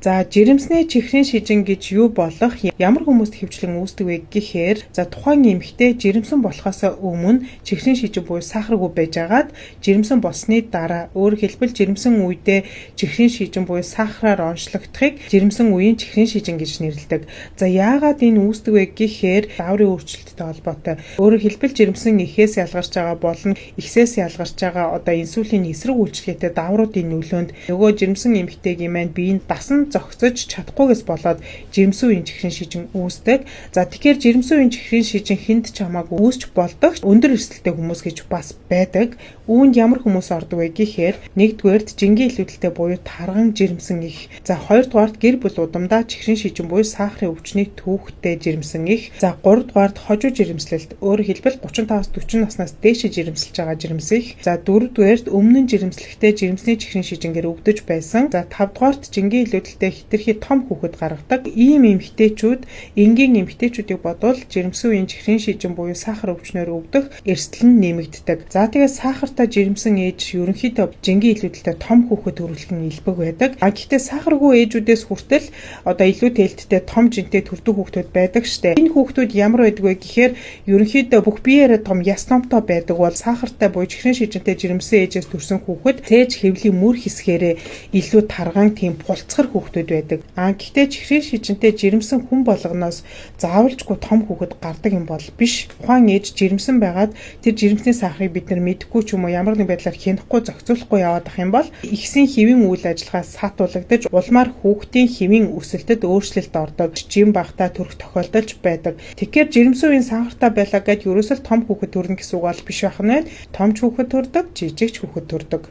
За, жирэмсний чихрийн шижин гэж юу болох, ямар хүмүүст хөвчлэн үүсдэг вэ гэхээр, за, тухайн эмэгтэй жирэмсэн болохоос өмнө чихрийн шижин буюу сахаргүй байжгаад жирэмсэн болсны дараа, өөрөөр хэлбэл, жирэмсэн үедээ чихрийн шижин буюу сахараар онцлогдохыг жирэмсэн үеийн чихрийн шижин гэж нэрлэдэг. За, яагаад энэ үүсдэг вэ гэхээр дааврын өөрчлөлттэй холбоотой. Өөрөөр хэлбэл, жирэмсэн эхээс ялгарч байгаа болон эхсээс ялгарч байгаа одоо инсулины эсрэг үйлчилгээтэй даавруудын нөлөөнд нөгөө жирэмсэн эмэгтэйгийн маань биеийн дасан зохицож чадахгүйгээс болоод жирэмсэн үеийн чихрийн шижин үүсдэг. За, тэгэхээр жирэмсэн үеийн чихрийн шижин хүнд ч хамаагүй үүсч болдог. Өндөр эрсдэлтэй хүмүүс гэж бас байдаг. Үүнд ямар хүмүүс ордог вэ гэхээр, нэгдүгээрт, жингийн илүүдэлтэй буюу тарган жирэмсэн эх. За, хоёрдугаарт, гэр бүл удамдаа чихрийн шижин буюу сахарын өвчний түүхтэй жирэмсэн эх. За, гуравдугаарт, хожуу жирэмслэлт. Өөрөөр хэлбэл, 35-аас 40 наснаас дээш жирэмсэлж байгаа жирэмсэн эх. За, дөрөвдүгээрт, өмнө нь жирэмслэхдээ жирэмсний чихрийн шижингээр өвдөж байсан. За, тавдугаарт, жингийн илүүдэлтэй хэтэрхий том хүүхэд гаргадаг. Ийм эмэгтэйчүүд, энгийн эмэгтэйчүүдийг бодвол, жирэмсэн үеийн чихрийн шижин буюу сахар өвчнөөр өвдөх эрсдэл нь нэмэгддэг. За, тэгээд сахартай жирэмсэн ээж ерөнхийдөө жингийн илүүдэлтэй том хүүхэд төрүүлэх нь элбэг байдаг. А гэхдээ сахаргүй ээжүүдээс хүртэл одоо илүү тээлттэй том жинтэй төрдөг хүүхдүүд байдаг штэ. Энэ хүүхдүүд ямар байдаг вэ гэхээр, ерөнхийдөө бүх биеэрээ том, яс номтой байдаг бол сахартай буюу чихрийн шижинтэй жирэмсэн ээжээс төрсэн хүүхэд цээж хэвлийн мөр хэсгээрээ илүү тарган, тийм пулцгар хүүхдүүд байдаг. А гэхдээ чихрийн шижинтэй жирэмсэн хүн болгоноос заавалжгүй том хүүхэд гардаг юм бол биш. Тухайн ээж жирэмсэн байгаад тэр жирэмсний сахарыг бид нар мэдэхгүй ч юм уу, ямар нэг байдлаар хянахгүй, зохицуулахгүй яваад ах юм бол ихсийн хэвийн үйл ажиллагаа сатуулагдаж, улмаар хүүхдийн хэвийн өсөлтөд өөрчлөлт ордог. Жин багтаа төрөх тохиолдолж байдаг. Тэгэхээр жирэмсэн үеийн сахартай байлаа гэд ерөөсөө том хүүхэд төрнө гэсэн үг бол биш байх нь байна. Том ч хүүхэд төрдөг, жижиг ч хүүхэд төрдөг.